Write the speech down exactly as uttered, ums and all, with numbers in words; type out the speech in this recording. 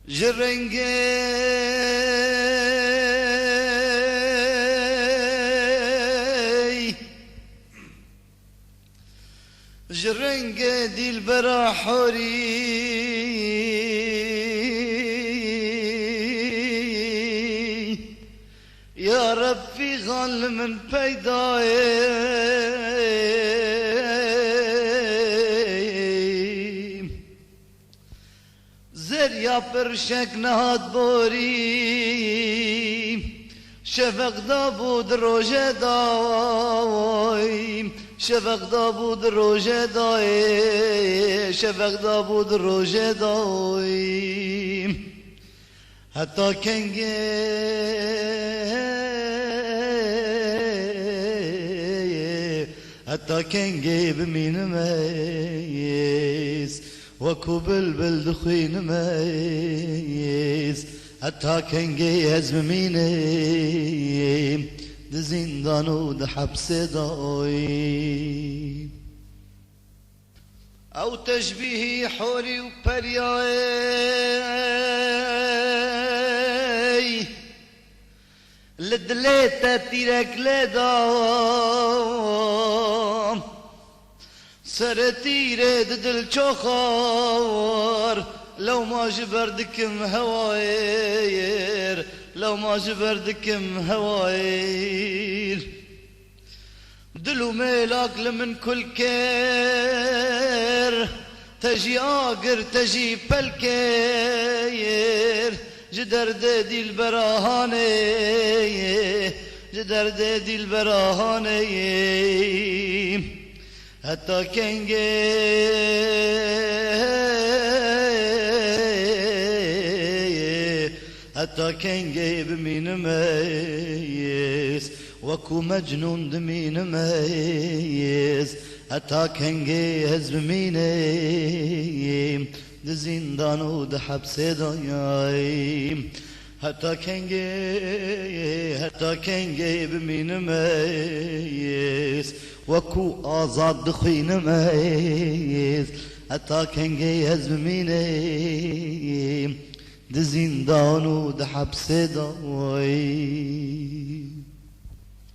Ji rengê, ji rengê dîlbera horî, ya Reb fîxan li min peyda ye. Zerya pirşek nehat borî, şefeq dabû di rojê da, şefeq dabû di rojê da, şefeq dabû di rojê da. Heta kengê, heta kengê bimînim ez, wekû bilbil dixwînim ez, heta kengê ez bimînim di zîndan û di hepsê da. Ew teşbîhî horî û periyayê li dilê te tîrek lê da. Serê tîrê di dil çoxar, lewma ji ber dikim hewayêr, lewma ji ber dikim hewayêr. Dil û mêlak li min kul kir, te jî agir, te jî pelkêr. Ji derdê dîlbera hanê, ji derdê dîlbera hanê. Heta kengê, heta kengê bimînim ez, wekû mecnûn dimînim ez, heta kengê ez bimînim di zîndan û di hepsê da. Heta kengê, heta kengê bimînim ez, wekû azad dixwînim ez, heta kengê ez bimînim di zîndan û di hepsê da.